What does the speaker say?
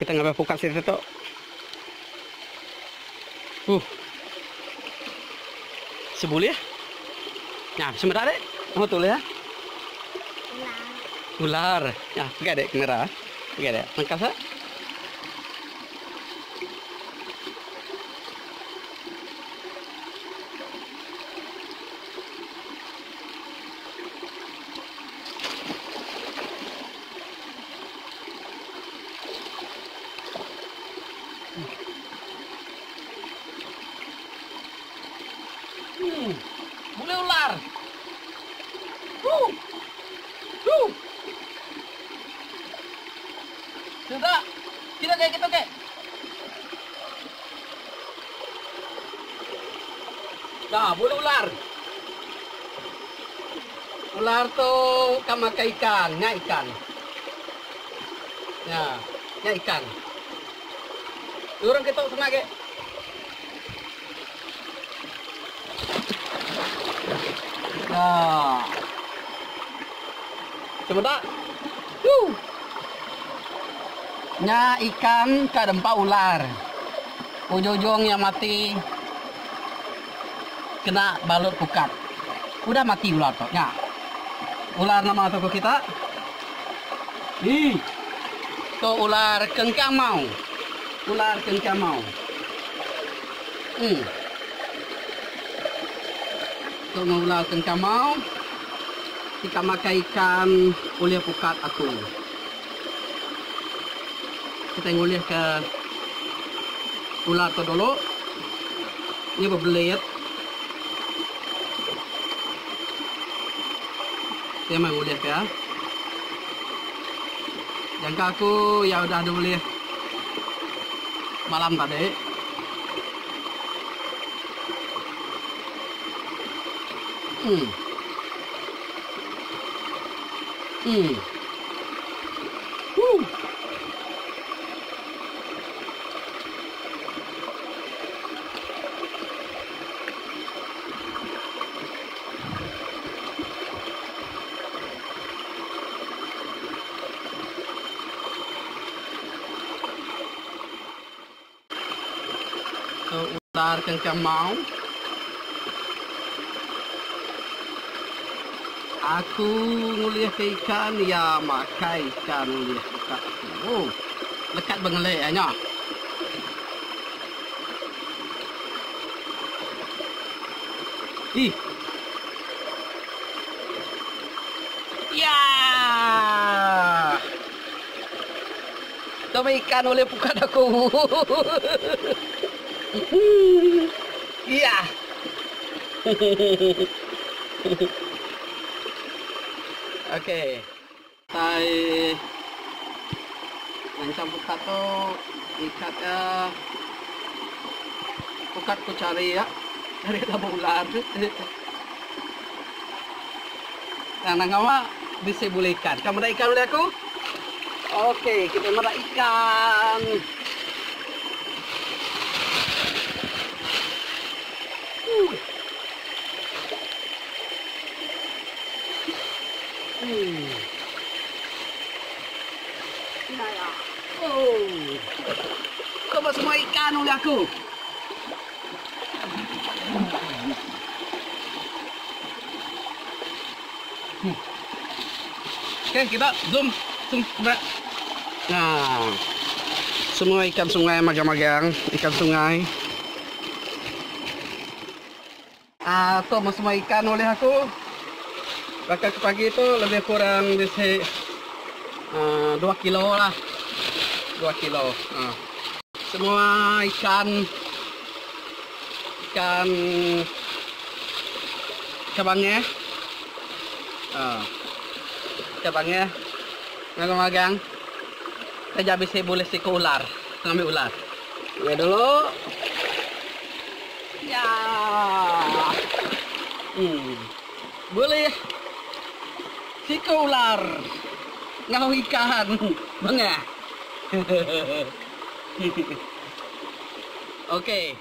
Kita ngagai pukat siti tu. Huh. Sebulih. Nya, semeda dek. Nama tu ulih? Ular. Ular. Nya, pegai dek kamera. Pegai dek. Nangkas ah. Hmm, bulih ular. Huh. Huh. Sudah. Kita ke kita ke. Nah, bulih ular. Ular tu ka makai ikan, nya ikan. Nya, nya ikan. Urang kitu sema agi. Nya. Semeda. Huh. Nya ikan ka dempa ular. Ujung-ujung iya mati. Kena balut pukat. Udah mati ular tu. Nya. Ular nama tu ku kita? Ii. Tu ular kengkamau. Ular kengkamau. Em. Tu meh ular kengkamau. Ti ka makai ikan ulih pukat aku. Kitai ngulihka ular tu dulu. Nya bebelit. Iya meh ngulihka. Jangka aku iya udah diulih malam tadi. Em. Em. Huh. Tu ular kengkamau. Aku ngulihka ikan iya makai ikan ulih buka aku. Oh, lekat bengelik iya nya. Ih. Yaa. Tu meh ikan ulih pukat aku. Iya. Okey. Tai ngancam pukat tu ikat iya pukat ku cari iya cari laba ular. Nah nang ngawa bisi bulih ikan. Ka meda ikan ulih aku? Okey, kita meda ikan. Uh. Hmm. Nah ya. Oh. Coba semua ikan oleh aku. Okey, kita zoom. Zoom kamera. Nah. Semua ikan sungai magang-magang, ikan sungai. Ah, tu meh semua ikan ulih aku. Baka ke pagi tu lebih kurang bisi aaa dua kilo lah. Dua kilo. Aaa. Semua ikan ikan ikan bangih. Aaa. Ikan bangih magang-magang. Taja bisi bulih siku ular, ngambi ular. Ngai dulu. Ya. Hmm. Bulih siku ular enggau ikan bengah. Okey.